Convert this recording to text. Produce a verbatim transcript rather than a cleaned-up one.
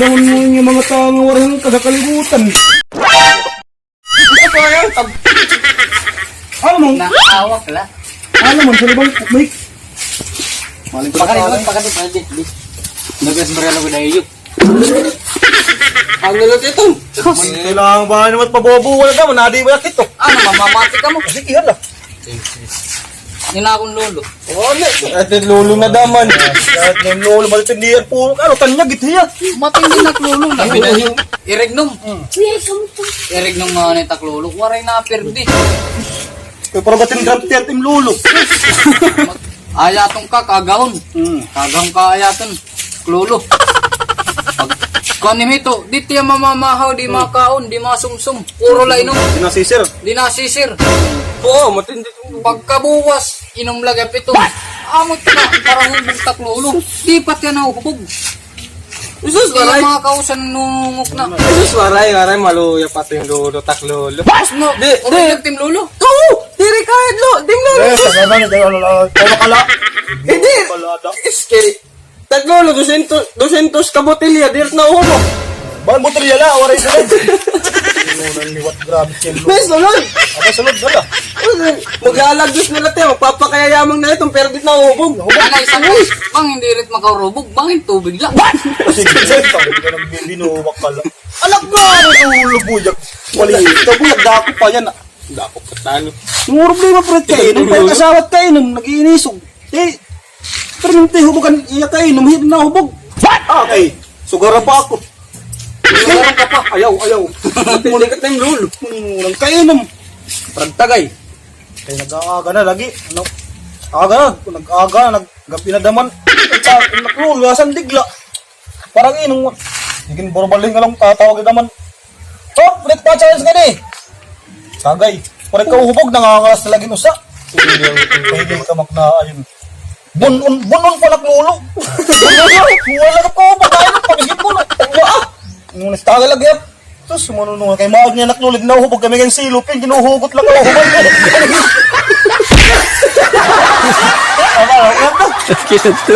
Dahon mo yung mga tao nga waray ka sa kalibutan. Ano mo? Nakawak la. Ano mo? Sa libang mic? Pakadit, pakadit, pakadit. Nagas barelo ko na iyo. Ano lang ito? Kailangan ba naman pabobo? Wala naman, nadi ba ito? Ano, mamamati ka mo? Sige, hala. Ini akon lolo. Ano? Ate lolo na daman. Ate lolo, matindihan po. Ano, tanyag ito hiya. Matindi na lolo na. Irignom. Kuya, ikaw mo po. Irignom nga ni tak lolo. Waray na perdi. Kaya para batin grabe tiyan tim lolo. Ayaton ka, kagahon. Hmm. Kagahon ka ayaton. Klolo. Pag, kuan ni Mito, di tiya mamamahaw, di makaon, di masumsum. Puro la inom. Di nasisir. Di nasisir. Oo, matindi. Pagkabuwas, inom lagi pito. Amot na, para hubog tak lolo. Di pa tiya nahubog. Jesus, waray. Mga kausan nungok na. Jesus, waray, waray, maluya pa tim lolo, tak lolo. No, di, di. Tim lolo. Oo, diri ka, lo, tim lolo. Eh, sa naman, diri, lo, lo, lo, lo, kala. Hindi. Kala, da. Iske. Tak lolo, dosyentos, dosyentos ka botelya, diri na ubo. Bawal botelya la, waray sunod. Ano nang liwat, grabe, tiyan, lo. May sunod. Ano sunod, wala. Maglalagos na la tiya, magpapakayayamang na ito, pero di na uhubog. Ano, isa mo, bang hindi rit makaurubog, bang yung tubig la. Sige, sige, sabi ka ng binuwak ka la. Anak ko, ano yung ulo, buyak? Wala ito, buyak, dako pa yan, ah. Dako pa talo. Yung problema, pre, kainom, kaya kasawat kainom, nag-iinisog. Eh, pero yung tihubugan, iya kainom, hindi na hubog. What? Okay, sugara pa ako. Sugara ka pa. Ayaw, ayaw. Muna ka tayong lolo. Muna kainom. Pragtagay. Kaya nag-aaga na lagi. Ano? Aga na. Nag-aga na. Naggabi na daman. Sa, nakluluwasan digla. Parang inong. Naging borbaling ka lang tatawag naman. Oh, break pa challenge ka ni. Sagay. Parang ka uhubog, nangangalas na lagi usa. Pwede ka maknaayon. Bunon, bunon pa naklolo. Wala ka pa, pagkain, pagkit mo na. Wala. Nung nagtagal lagi, ah. Sus, sumuno nung kay maag niya naklolo, nauhubog kami kang silupin, ginuhugot lang ako. Tama, ano to? Sakit ito.